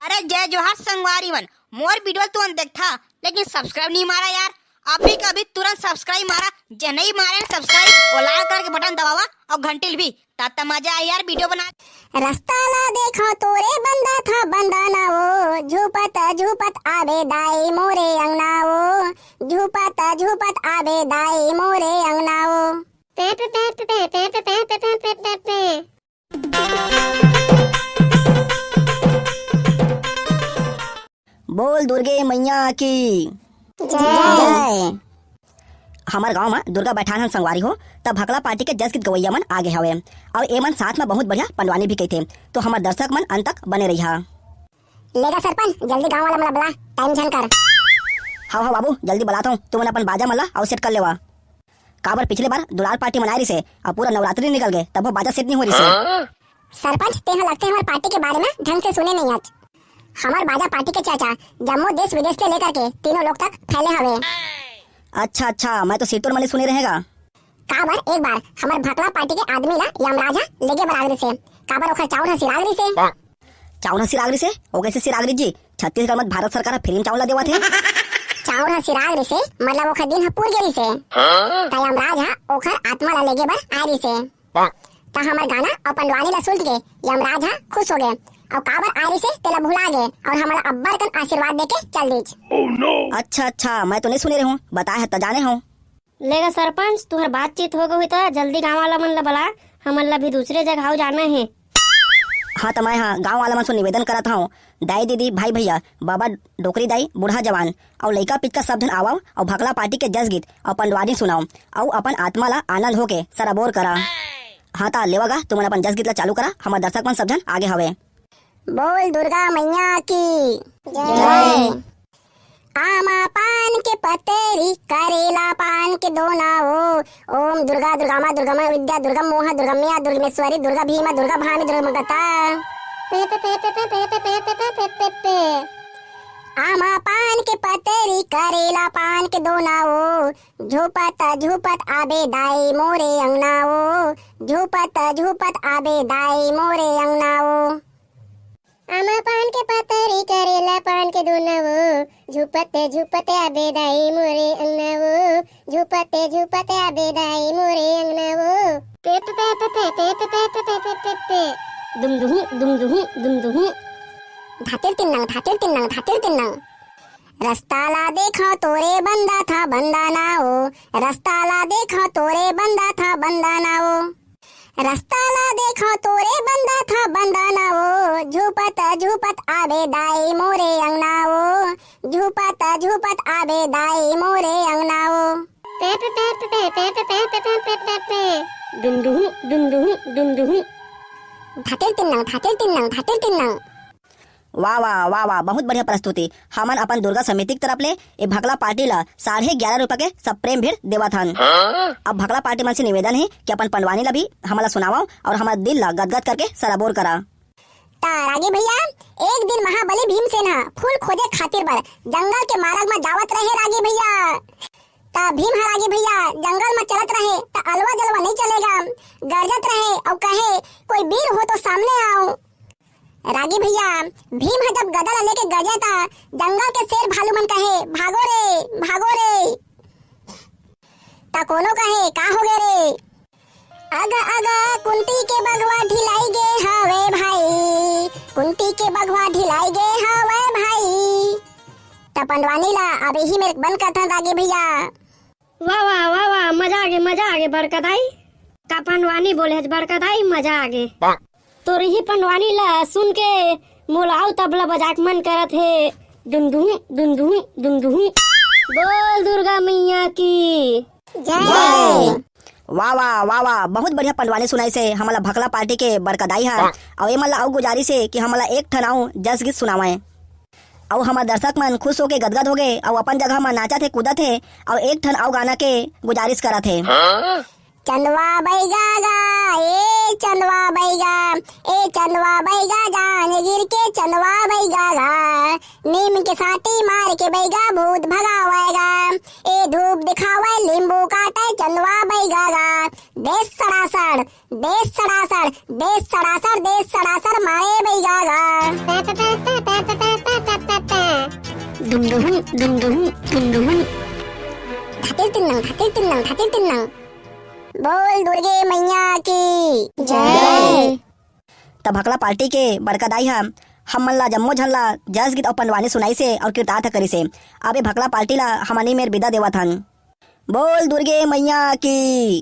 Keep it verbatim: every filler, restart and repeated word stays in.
अरे जय जोहार संगवारी मन, मोर video तुमन देखथा लेकिन subscribe नहीं मारा यार। अभी के अभी तुरंत subscribe मारा, जे नहीं मारे subscribe, वो लाल colour के button दबावा और घंटी ल भी, तात मजा आही यार video बना। रस्ता ला देखव तोरे बंदाथा बंदाना वो, झूपत झूपत आबे दाई मोरे अंगना वो, झूपत झूपत आबे दाई मोरे अंगना वो। पे पे पे पे पे पे पे पे पे पे पे पे। बोल दुर्गे मैया की जय। जय। हमर गांव म दुर्गा बैठान हन संगवारी हो, त भकला पार्टी के जस गीत गवैया मन आगे हवे, अउ एमन साथ म बहुत बढ़िया पंडवानी भी कहिथे। तो हमर दर्शक मन अंत तक बने रहिहा। लेगा सरपंच, जल्दी गांव वाला मन ला बला, time झन कर। हव हव बाबू, जल्दी बलात हूं, तुमन अपन बाजा मन ला अउ set कर लेवा। काबर पिछले बार दुलार पार्टी मनाए रिसे, अउ पूरा नवरात्रि निकल गे, तभो बाजा set नहीं हो रिसे। सरपंच, तेहा लगथे हमर पार्टी के बारे में ढंग से सुने नहीं आज। हमर बाजा पार्टी के चर्चा जम्मो देश विदेश से लेकर के तीनों लोक तक फैले हवे। अच्छा अच्छा, मैं तो सिरतोर मने सुने रहेगा। काबर एक बार हमर भकला पार्टी के आदमी ला यमराज ह लेगे बर आग रिसे, काबर ओखर चाउर ह सिराग रिसे। चाउर ह सिराग रिसे? ओ कैसे सिराग रिस जी? छत्तीसगढ़ म भारत सरकार ह free म चाउर ला देवत हे। चाउर ह सिराग रिसे, मतलब ओखर दिन ह पूर गे रिसे। त यमराज ह ओखर आत्मा ला लेगे बर आए रिसे। त हमर गाना अउ पंडवानी ला सुन के यमराज ह खुश हो गे, अउ काबर आए रिसे तेला भुला गे, अउ हमला अब्बड़ कन आशीर्वाद देके चल दीच। अच्छा अच्छा, मैं तो नहीं सुने रहूं, बताए ह त जाने हूं। लेगा सरपंच, तुहर बातचीत हो गई त जल्दी गांव वाला मन ला बला, हमन ला भी दूसरे जगह जाना हे। हाँ त मैं हा गांव वाला मन से निवेदन करत हूँ, दाई दीदी, भाई भैया, बाबा, डोकरी दाई, बूढ़ा जवान, अउ लइका पिचका सब झन आवव अउ भकला पार्टी के जस गीत अउ पंडवानी सुनाव अउ अपन आत्मा ला आनंद होके सराबोर करा। हाँ त लेवा गा, तुमन अपन जस गीत ला चालू करा, हमर दर्शक मन सब झन आगे हवे। बोल दुर्गा मैया की जय। आमा पान के पतरी, करेला पान के दोना ओ। ओम दुर्गा दुर्गामा दुर्गमा विद्या दुर्गम मोहा दुर्गम्या दुर्गमेश्वरी दुर्गा भीमा दुर्गा भामी दुर्गा गता। पे पे पे पे। आमा पान के पतरी, करेला पान के दोना ओ। झूपत झूपत आबे दाई मोरे अंगना ओ। झूपत झूपत आबे दाई मोरे अंगना ओ। आमा पान के पतरी, करेला पान के दोना वो, झुपते झुपते आबे दाई मोरे अंगना वो, झुपते झुपते आबे दाई मोरे अंगना वो। पे पे पे पे पे। दुम दुहु, दुम दुहु, दुम दुहु। धातिर तिन्नंग, धातिर तिन्नंग, धातिर तिन्नंग। रस्ता ला देखव तोरे बंदाथा बंदाना ओ, रस्ता ला देखव तोरे बंदाथा बंदाना ओ। रस्ता ला देखव तोरे बंदाथा बंदाना ओ, झूपत झूपत आबे दाई मोरे अंगना ओ, झूपत झूपत आबे दाई मोरे अंगना ओ। पे पे पे पे। दुम दुहु, दुम दुहु, दुम दुहु। धातिर तिन्नंग, धातिर तिन्नंग, धातिर तिन्नंग। वाह, वाह, वाह, वाह, बहुत बढ़िया प्रस्तुति। हमन अपन दुर्गा समिति के तरफ ले ए भकला पार्टी ला साढ़े ग्यारह रुपया के सब प्रेम भेंट देवत हन। अब भकला पार्टी मन से निवेदन हे कि अपन पंडवानी ला भी हमन ला सुनावव अउ हमर दिल ला गदगद करके सराबोर करा। त रागी भैया, एक दिन महाबली भीमसेन ह फूल खोजे खातिर बर जंगल के मार्ग म जावत रहे रागी भैया। त भीम ह रागी भैया जंगल म चलत रहे त अलवा जलवा नहीं चलेगा, गरजत रहे अउ कहे, "कोई वीर हो तो सामने आओ।" रागी भैया, भीम ह जब गदा ला लेके गरजे त जंगल के शेर भालू मन कहे, "भागो रे, भागो रे।" त कोनो कहे, "का हो गे रे?" अग अग कुंती के बघवा ढिलाई गे हवे भाई, कुंती के बघवा ढिलाई गे हवे भाई। त पंडवानी ला अब इही मेर बंद करथन रागी भैया। वाह, वाह, वाह, वाह, मजा आगे, मजा आगे, बड़का दाई। का पंडवानी बोले हच, बड़का दाई, मजा आगे। तोर इही पंडवानी ला सुन के मोला अउ तबला बजाए के मन करत हे। दुन दुहु, दुन दुहु, दुन दुहु। बोल दुर्गा मैया की जय। वाह, वाह, वाह, वाह, बहुत बढ़िया पंडवानी सुनाइस हे हमला भकला पार्टी के बड़का दाई हा। अउ एमन ला अउ गुजारिश हे कि हमला एक ठन अउ जस गीत सुनावय। अउ हमर दर्शक मन खुश होके गदगद होगे अउ अपन जगह म नाचत हे, कूदत हे अउ एक ठन अउ गाना के गुजारिश करत हे। चंदवा बैगा गा, ए चंदवा बैगा, ए चंदवा बैगा, जान गिर के चंदवा बैगा गा, नीम के साटी मार के बैगा भूत भगावेगा, ए धूप दिखावे लींबू काटे चंदवा बैगा गा, देश सड़ासड़, देश सड़ासड़, देश सड़ासड़, देश सड़ासड़ मारे बैगा गा। धुम धुम, धुम धुम, धुम धुम। धतिल तिन्नंग, धतिल तिन्नंग, धतिल तिन्नंग। बोल दुर्गे मैया की जय। त भकला पार्टी के बड़का दाई ह हमन ला, जम्मो झन ला जस गीत अउ पंडवानी सुनाइस हे अउ कृतार्थ करिस हे। अब ए भकला पार्टी ला हमनी मेर बिदा देवत हन। बोल दुर्गे मैया की